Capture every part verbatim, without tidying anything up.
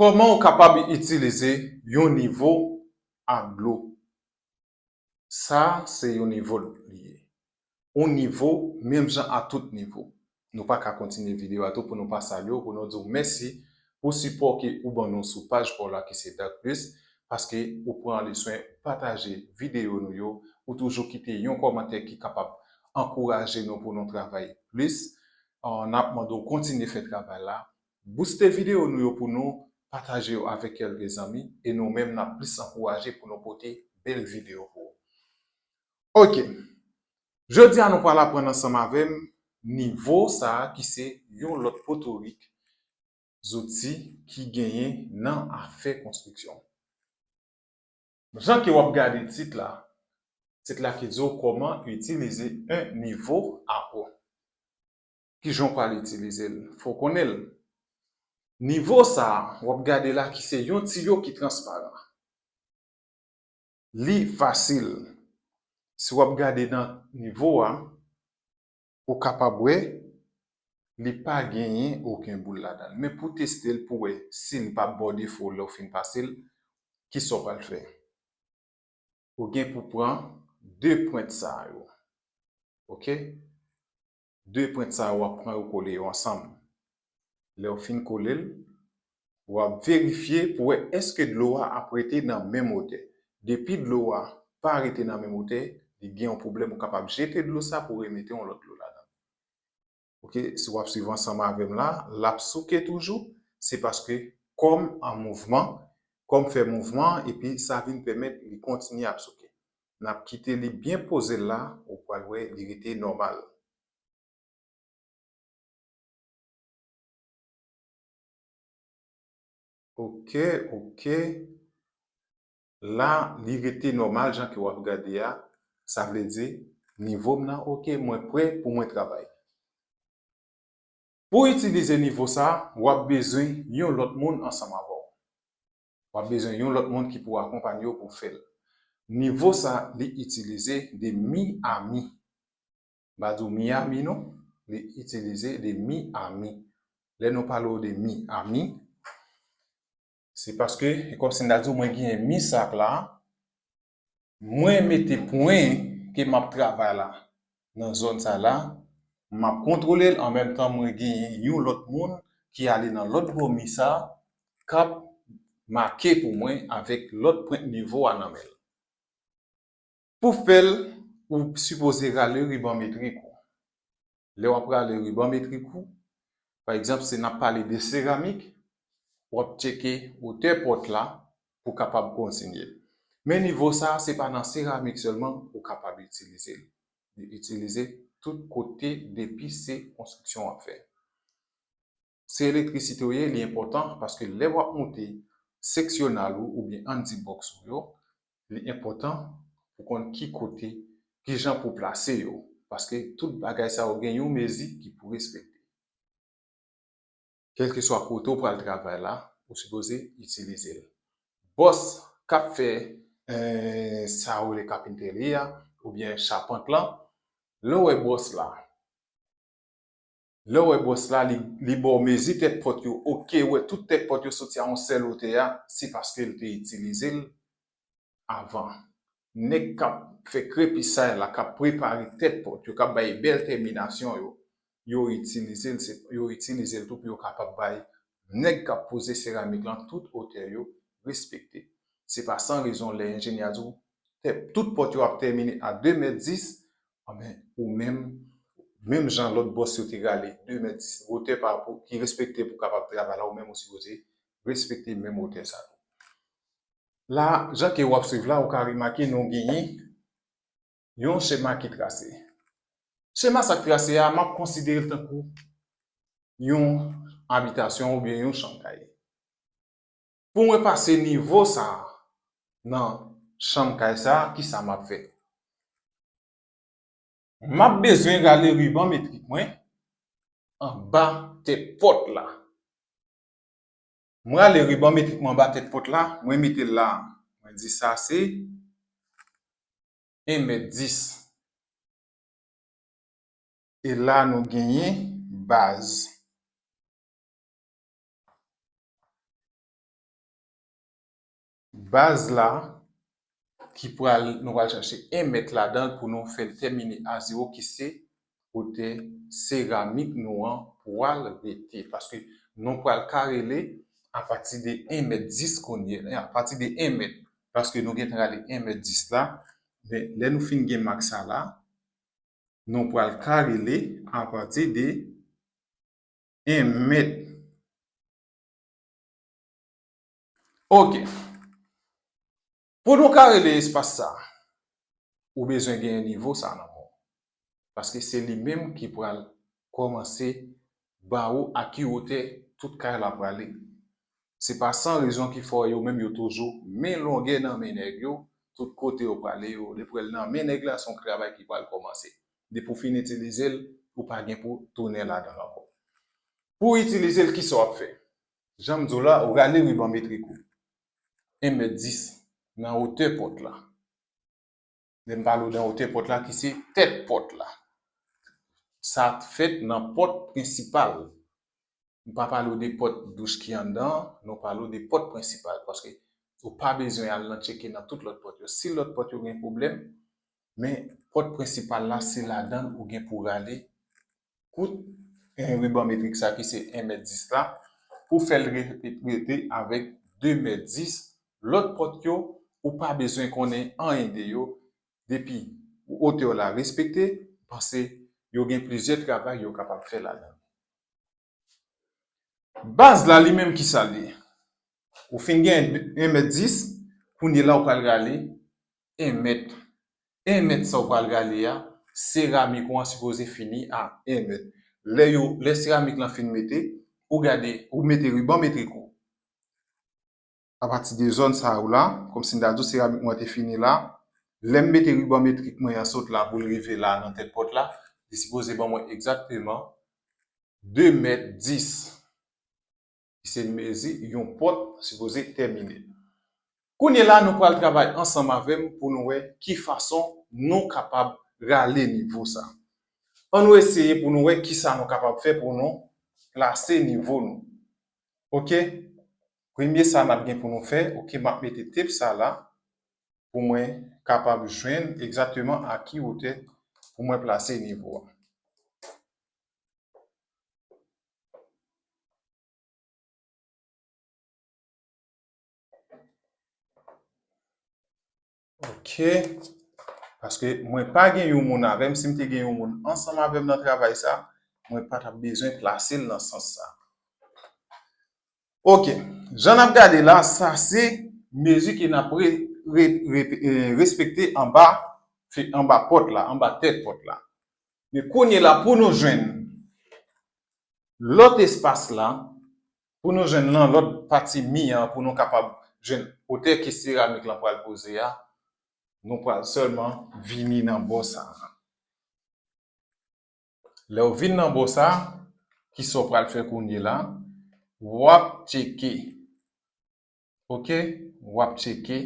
Kòman w kapab itilize yon nivo a dlo? Sa se yon nivo li ye. Yon nivo, menm jan a tout nivo. Nou pa ka kontinye videyo a tou pou nou pa salye w, pou nou di w mèsi pou sipò ke ou ban nou sou paj pa w la ki se Dark Plus, paske ou pran le swen pataje videyo nou yo, ou toujou kite yon kòmantè ki kapab ankouraje nou pou nou travay plis. Ah, n ap mande w kontinye fè travay la. Booste videyo nou yo pou nou, pataje yo avèk kèlke zanmi, e nou menm n ap plis ankouraje pou nou pote bèl videyo pou ou. Ok. Jodi a nou pral aprann ansanm avè m nivo sa a ki se yon lòt potorik zouti ki genyen nan afè konstriksyon. Jan ke w ap gade tit la, tit la ki di w kòman itilize un niveau à eau. Kijan w pral itilize l? Fò w konnen l. Nivo sa a, w ap gade la ki se yon tiyo ki transparan. Li fasil. Si w ap gade nan nivo a, ou kapab wè, li pa genyen okenn boul ladan l. Men pou teste l, pou wè si li p ap ba w defo lè w fin pase l, kisa w pral fè? Ou gen pou pran de pwent sa yo. Ok? De pwent sa yo, w ap pran yo kole yo ansanm. Lè w fin kole l, w ap verifye pou wè èske dlo a ap rete nan menm wotè. Depi dlo a pa rete nan menm wotè, li gen yon pwoblèm, ou kapab jete dlo sa pou remete yon lòt dlo ladan. Ok, si w ap swiv ansanm avè m la, l ap souke toujou, se paske kòm an mouvman, kòm fè mouvman, epi sa vin pèmèt li kontinye ap souke. N ap kite li byen poze l la, ou pral wè li rete nòmal. Ok, ok. La, li rete nòmal jan ke w ap gade a. Sa vle di, nivo m nan ok, mwen prè pou mwen travay. Pou itilize nivo sa, w ap bezwen yon lòt moun ansanm avè w. W ap bezwen yon lòt moun ki pou akonpanye w pou fè l. Nivo sa, li itilize de mi a mi. M pa di w mi a mi non, li itilize de mi a mi. Lè nou pale w de mi a mi, se paske, e kòmsi n ta di w mwen genyen mi sa k la, mwen mete pwen ke m ap travay la nan zòn sa la, m ap kontwole l, an menm tan mwen genyen yon lòt moun ki ale nan lòt bò mi sa, k ap make pou mwen avèk lòt pwent nivo a nan men l. Pou fè l, ou sipoze rale riban metrik ou. Lè w ap rale riban metrik ou, pa egzanp, si n ap pale de seramik, w ap tcheke wotè pòt la pou kapab kontinye. Men nivo sa a, se pa nan seramik sèlman ou kapab itilize l. Li itilize tout kote depi se konstriksyon w ap fè. Se elektrisite w ye, li enpòtan paske lè w ap moute seksyonal ou oubyen anti-box ou yo, li enpòtan pou konn ki kote, ki jan pou plase yo, paske tout bagay sa yo gen yon mezi ki pou respekte. Kèlkeswa kote w pral travay la, ou sipoze itilize l. Bòs k ap fè, eh, sa yo rele kapentri a, oubyen chapant lan, lè w wè bòs la, Lè w wè bòs la, li, li ba w mezi tèt pòt yo, ok, ou wè tout tèt pòt yo soti a yon sèl wotè a, se paske l te itilize l avan. Nèg k ap fè krepisay la, k ap prepare tèt pòt yo, k ap bay bèl tèminasyon yo, yo itilize l, se, yo itilize l tou pou yo kapab bay nèg k ap poze seramik lan tout wotè yo respekte. Se pa san rezon lè enjenyè a di w, tè-, tout pòt yo ap tèmine a de mèt dis, anben, ou menm, menm jan lòt bòs yo te rale de mèt dis wotè pa rapò ki respekte pou kapab travay la, ou menm ou sipoze respekte menm wotè sa tou. La, jan ke w ap swiv la, ou ka remake nou genyen yon chema ki trase. Chema sa k trase a, m ap konsidere l tankou yon abitasyon oubyen yon chanm kay. Pou mwen pase nivo sa a nan chanm kay sa a, kisa m ap fè? M ap bezwen rale riban metrik mwen anba tèt pòt la. Mwen rale riban metrik mwen anba tèt pòt la, mwen mete l la. Mwen di sa se en mèt dis. E la nou genyen baz. Baz la, ki pral, nou pral chache en mèt ladan l pou nou fè l tèmine a zewo, ki se otè seramik nou an pral rete. Paske nou pral karele apati de en mèt dis kounye, apati de en mèt. Paske nou gentan rale en mèt dis la, men lè nou fin gen mak sa la, nou pral karele apati de en mèt. Ok. Pou nou karele espas sa, ou bezwen gen nivo sa nan men w. Paske se li menm ki pral kòmanse ba ou a ki wotè tout kay la prale. Se pa san rezon ki fè yo menm yo toujou men longè nan men nèg yo, tout kote yo prale yo, depi w nan men nèg la, se yon travay ki pral kòmanse. Depi w fin itilize l, ou pa gen pou tounen ladan l ankò. Pou w itilize l, kisa w ap fè? Jan m di w la, ou rale riban metrik ou. En mèt dis nan wotè pòt la. Lè m pale w nan wotè pòt la, ki se tèt pòt la. Sa fèt nan pòt prensipal. M pa pale w de pòt douch ki anndan an, nou pale w de pòt prensipal. Paske ou pa bezwen al nan tcheke nan tout lòt pòt yo. Si lòt pòt yo gen pwoblèm, men pòt prensipal la, se ladan l ou gen pou rale kout, eh, riban metrik sa ki se en mèt dis la, pou fè l re-, rete avèk de mèt dis. Lòt pòt yo, ou pa bezwen konnen anyen de yo. Depi wotè w la respekte, m panse yo gen plizyè travay yo kapab fè ladan. Baz la li menm, kisa l ye? Ou fin gen en mèt dis, kounye la ou pral rale en mèt. En mèt sa ou pral rale a, seramik ou an sipoze fini a en mèt. Lè yo, lè seramik lan fin mete, ou gade, ou mete riban metrik ou apati de zòn sa yo la, kòmsi m ta di w seramik mwen te fini la. Lè m mete riban metrik mwen an sot la pou l rive la nan tèt pòt la, li sipoze ban mwen egzakteman de mèt dis. Ki se mezi yon pòt sipoze tèmine. Kounye la, nou pral travay ansanm avè m pou nou wè ki fason nou kapab rale nivo sa. Ann nou eseye pou nou wè kisa nou kapab fè pou nou plase nivo nou. Ok? Premye sa n ap gen pou nou fè, ok, m ap mete tep sa la pou mwen kapab jwenn egzakteman a ki wotè pou mwen plase nivo a. Ok. Paske mwen pa gen yon moun avè m. Si m te gen yon moun ansanm avè m nan travay sa, mwen pa t ap bezwen plase l nan sans sa. Ok. Jan n ap gade la, sa se mezi ke n ap re-, re-, re-, eh, respekte anba, anba pòt la, anba tèt pòt la. Men kounye la, pou nou jwenn lòt espas la, pou nou jwenn nan lòt pati mi an, pou nou kapab jwenn wotè ke seramik lan pral poze a, nou pral sèlman vini nan bò sa a. Lè w vin nan bò sa a, kisa w pral fè kounye la? W ap tcheke. Ok? W ap tcheke.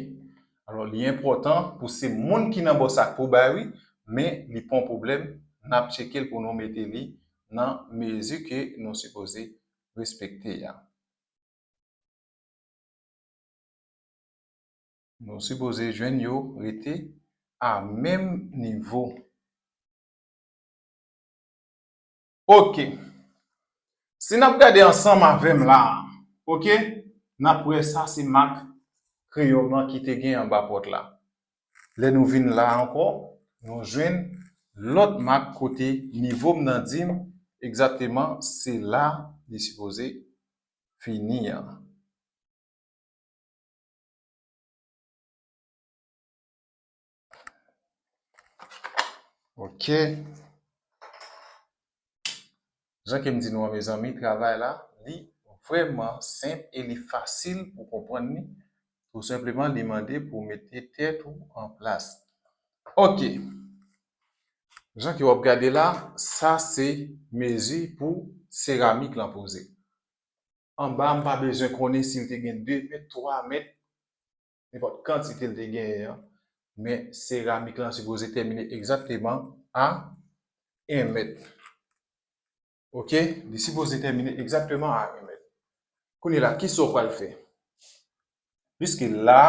Alò, li enpòtan pou se moun ki nan bò sa k pou bay, wi, men li pa yon pwoblèm. N ap tcheke l pou nou mete li nan mezi ke nou sipoze respekte a. Nou sipoze jwenn yo rete a menm nivo. Ok. Si n ap gade ansanm avè m la, ok, n ap wè sa se mak kreyon blan ki te gen anba pòt la. Lè nou vin la ankò, nou jwenn lòt mak kote nivo m nan di m egzakteman se la li sipoze fini an. Ok. Jan ke m di nou an, mezanmi, travay la, li vrèman senp e li fasil pou konprann li. Tou senpleman, li mande pou w mete tèt ou an plas. Ok. Jan ke w ap gade la, sa se mezi pou seramik lan poze. Anba, m pa bezwen konnen si l te gen de mèt, twa mèt, nenpòt kantite l te genyen an, men seramik lan sipoze tèmine egzakteman a en mèt. Ok? Li sipoze tèmine egzakteman a en mèt. Kounye la, kisa w pral fè? Piske la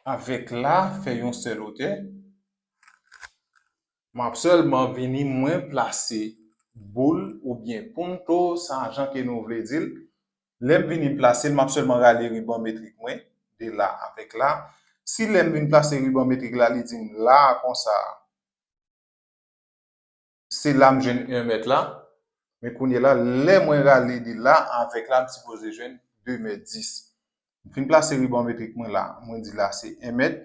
avèk la fè yon sèl otè, m ap sèlman vini mwen plase boul oubyen punto, sa jan ke nou vle di l. Lè m vini plase l, m ap sèlman rale riban metrik mwen de la avèk la. Si lè m vin plase riban metrik la, li di m la konsa, se la m jwenn en mèt la. Men kounye la, lè mwen rale de la avèk la, m sipoze jwenn de mèt dis. M fin plase riban metrik mwen la, mwen di la se en mèt.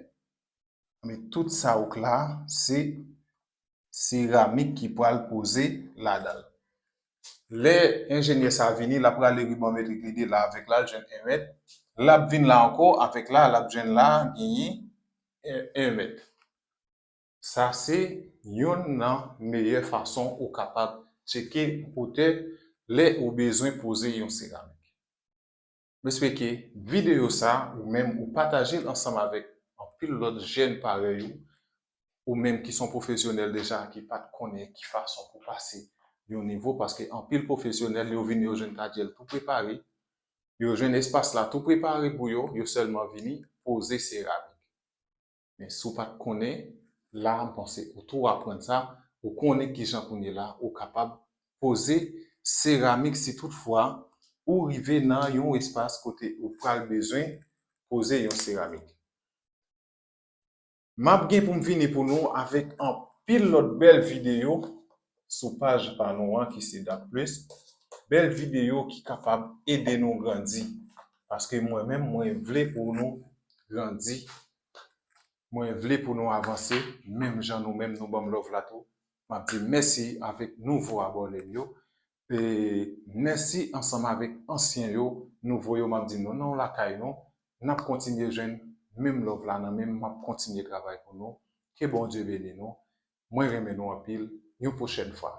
Men tout sa ou k la, se seramik ki pral poze ladan l. Lè enjenyè sa vini, l ap rale riban metrik li de la avèk la, l jwenn en mèt. L ap vin la ankò, avèk la, l ap jwenn la, genyen en, en mèt. Sa se youn nan meyè fason ou kapab tcheke otè lè ou bezwen poze yon seramik. M espere ke videyo sa ou menm ou pataje l ansanm avèk anpil lòt jèn parèy ou, ou menm ki son pwofesyonèl deja ki pa t konnen ki fason pou pase yon nivo, paske anpil pwofesyonèl yo vin yo jwenn kadyèl tou prepare, yo jwenn espas la tou prepare pou yo, yo sèlman vini poze seramik. Men si w pa t konnen, la m panse ou tou aprann sa, ou konnen kijan kounye la ou kapab poze seramik si toutfwa ou rive nan yon espas kote ou pral bezwen poze yon seramik. M ap gen pou m vini pou nou avèk anpil lòt bèl videyo sou paj pa nou an ki se Dak Plus. Bèl videyo ki kapab ede nou grandi. Paske mwen menm, mwen vle pou nou grandi. Mwen vle pou nou avanse, menm jan nou menm nou ban m love la tou. M ap di mèsi avèk nouvo abòne m yo. E mèsi ansanm avèk ansyen yo, nouvo yo, m ap di nou nan lakay nou. N ap kontinye jwenn menm love la nan menm, m ap kontinye travay pou nou. Ke Bondye beni nou. Mwen renmen nou anpil. Yon pwochèn fwa.